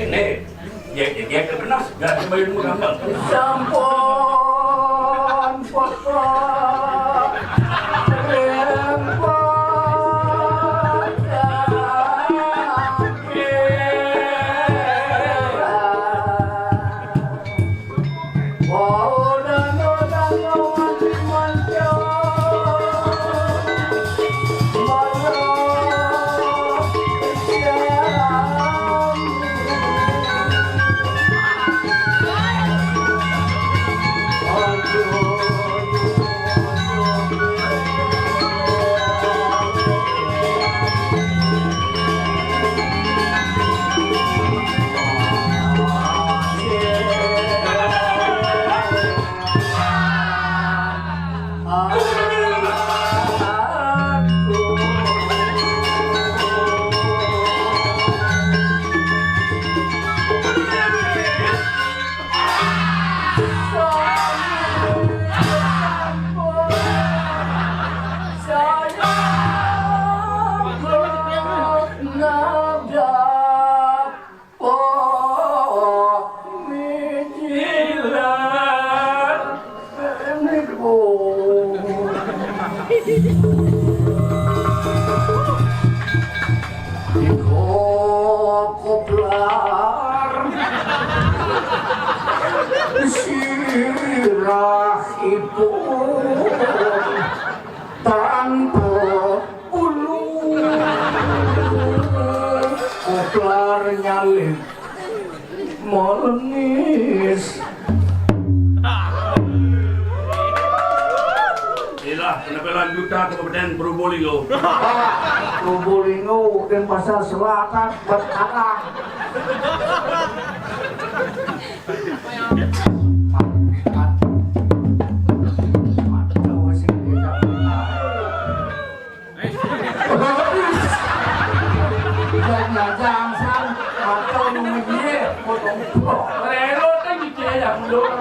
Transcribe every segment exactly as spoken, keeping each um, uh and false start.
Ini, ya, ya, ya, benar, nggak ada bayar murah. Sampun, pokok, rempah, Iko koplar sirahipun tanpa ulu. Koplar nyalip Molenis. Inilah penampilan Duta Kabupaten Probolinggo. Pak, Probolinggo, Denpasar Selatan, berkalah. Jangan-jangan, atau nunggu dia, potong. Relo kan gitu ya, mundur.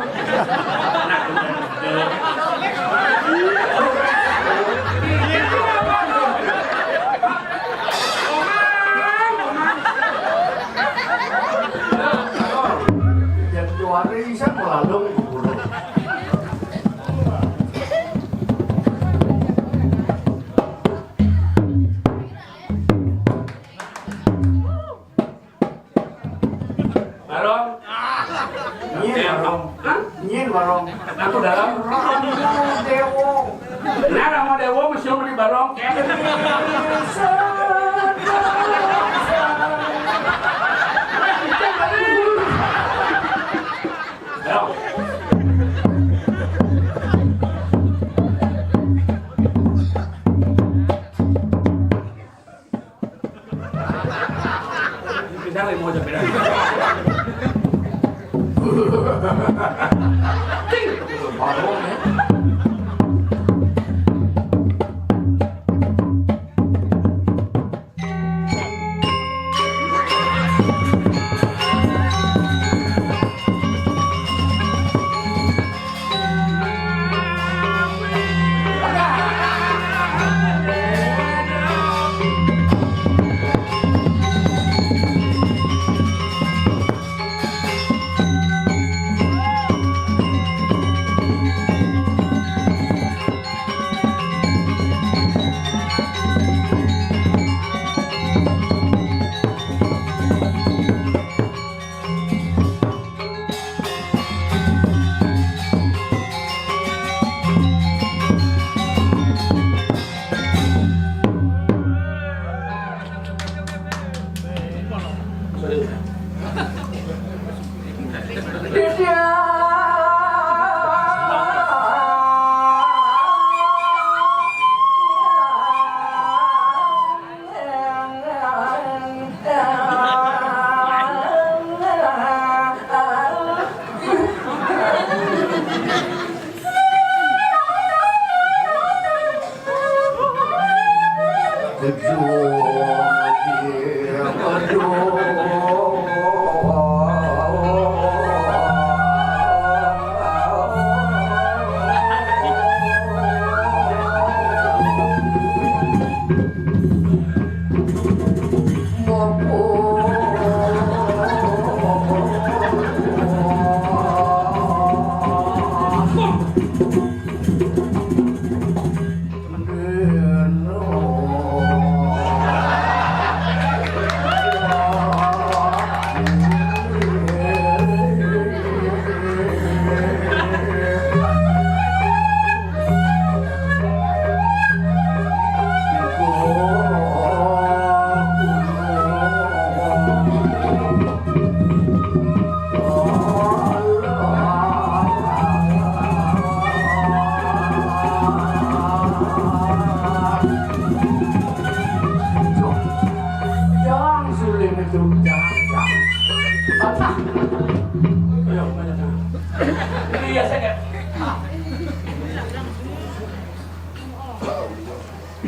Yang juara bisa melalung. Barong. Nyin barong. Hah? Nyin barong. Aku dalam. Rama Dewo. Nah, Rama Dewo mesti beli barong. Ayo. Pindah lagi mau aja pindah. Ini tuh, jangan, jangan. Apa? Iya, saya kayak,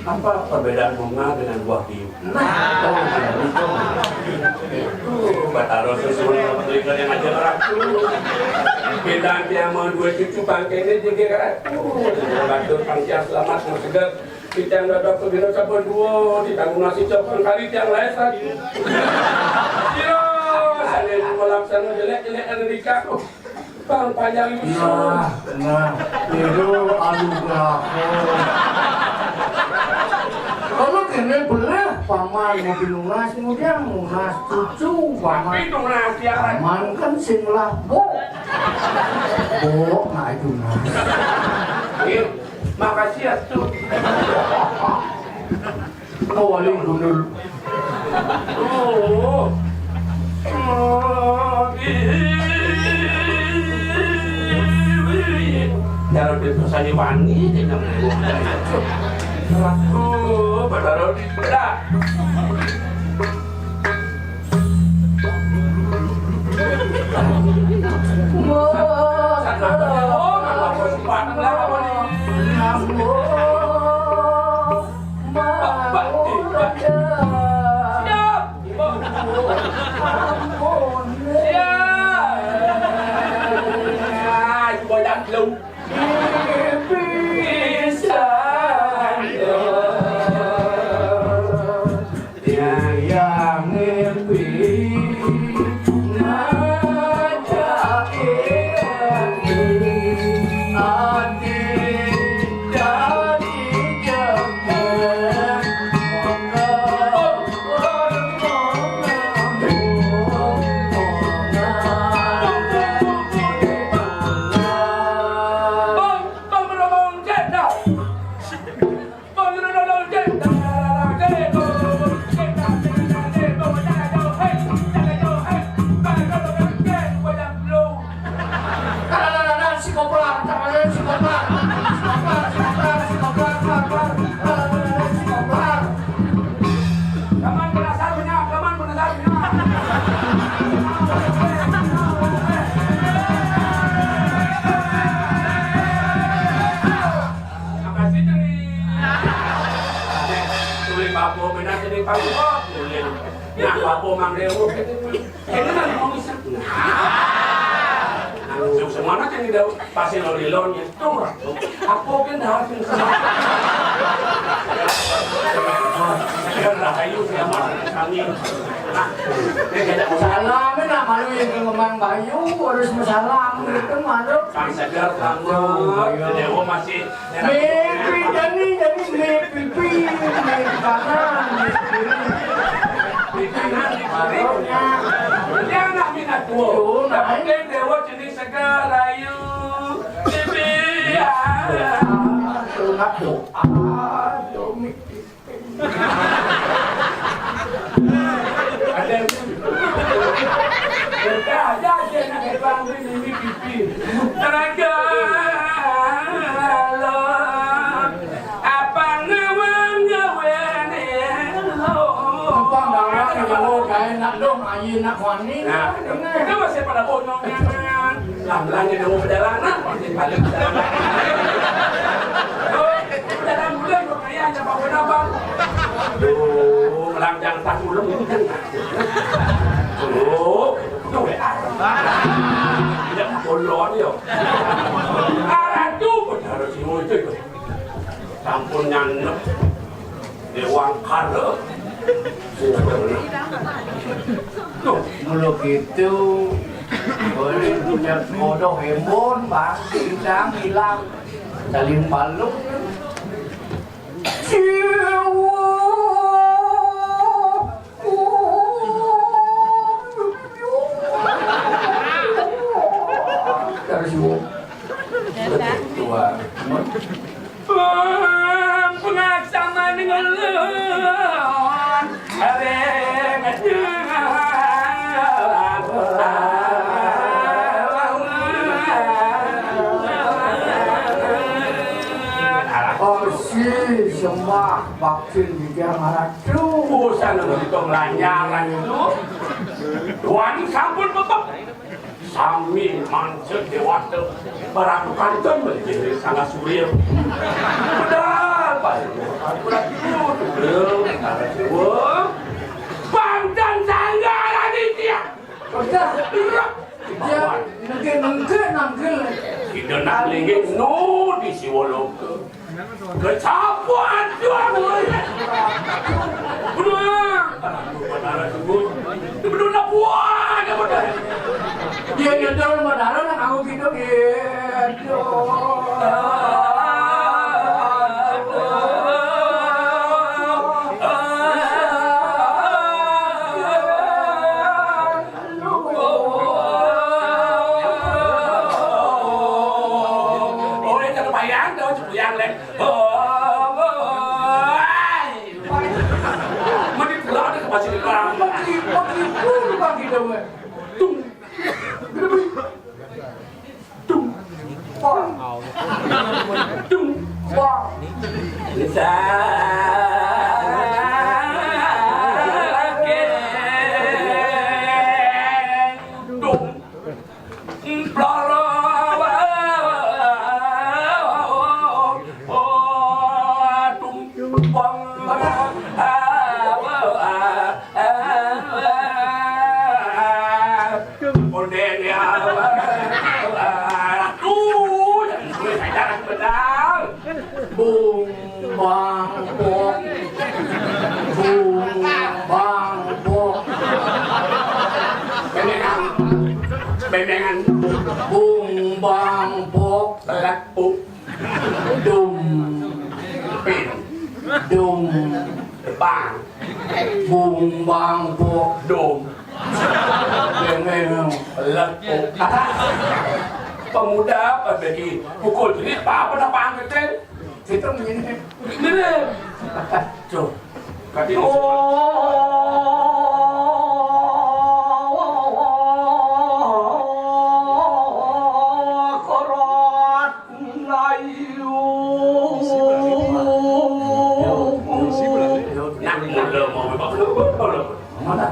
apa perbedaan bunga dengan buah biu? Nah, itu Batara sesuai sama telinga yang aja orang tuh. Beda yang mau dua cucu bangkene juga kan. Batur pangkian selamat mau seger. Kita yang ada pegina sampun dua, ditanggung nasi cokon kali tiang lain tadi. Kira, saya mau laksana jelek-jelek Amerika. Bang panjang Yusuf. Nah, nah, itu anugerah. Kalau kene boleh, paman mau dilunas, kemudian lunas cucu, paman. Tapi lunas ya. Paman kan sing lah, bu. Bu, nah itu nah. Iya, makasih ya, tuh. Oh, wali gundul. Oh. Oh, ih. Jangan dipersani wani, jangan. Oh, benar, benar. Makasih, Jering. Tulis apa, benar, jadi pangkok. Tulis. Nah, apa, Mang Dewo? Ini kan mau ngisap. Nah, langsung semua nanti di daun. Pasti lo di launnya. Tuh, apa kan dah hasil semua. Kan rahayu, selamat, kami. Nah, ini kita usah. Salam, nak malu yang ngomong Bayu, harus salam, gitu, malu. Kang Segar, Kang Bro, Dewo masih Mimpi jadi, jadi mimpi, mimpi kanan, mimpi kiri. Mimpi kanan, mimpi kiri. Dia anak minat tua. Tuh, nah, ini. Tapi dia dewa jenis segar, ayu. Mimpi, ya. Tuh, nak, tuh. Ah, tuh, mimpi. Ada yang lucu. Ada aja yang nak hebat ini, ini pipi. Tenaga lo, apa ngawang gawane lo? Apa ngawang gawane, kayak nak dong, ayi nak wani. Nah, itu masih pada bonyongnya, kan? Lah, belanja dong perjalanan, masih balik perjalanan. Tuh, perjalanan mulai, kok kayak ada apa-apa. Tuh, melanjang tas ulung ini kan. Tuh, tuh, ya. Tidak bolon, yo. Arah tuh, kok harus ngoceh, kok. Sampun nyanep. Dewangkara. Tuh, mula gitu. Boleh punya bodoh embon, Bang. Hilang, hilang. Saling balung. Jiwa. Terus, Bu. Tua. Pengaksaman ngelun. Oh, si sembah bakti di Tiang Ratu. Urusan anu ditu ngelanyaran itu. Tuan sampun bebek. Sami manca dewata. Barang kantun menjadi sangat surya. Padahal baik. Aku lagi dulu. Pantan sanggar Aditya. Udah. Iya. Dia nengke, nengke, nengke. Kita nak linggih nu di Siwoloka. Kecapuan jual. Benar. Benar, benar. Benar, benar. Dia nyedot, benar, nak aku gitu, gitu. Oh, ini kata bayang, tahu, cuma yang lain. Oh, oh, oh, ai. Mending pulang deh ke masjid Ibrahim. Mending, mending pulang kita, weh. Tung. Tung. Pong. Tung. Pong. Sakit. Tung. Bung bang bok. Bung bang bok. Bemengan. Bemengan. Bung bang bok. Lepuk. Dum. Pin. Dum. Bang. Bung bang bok. Dum. Bemengan. Lepuk. Pemuda apa bagi pukul ini apa apa kita? Kita begini. Bener. Tuh. Kati Mana?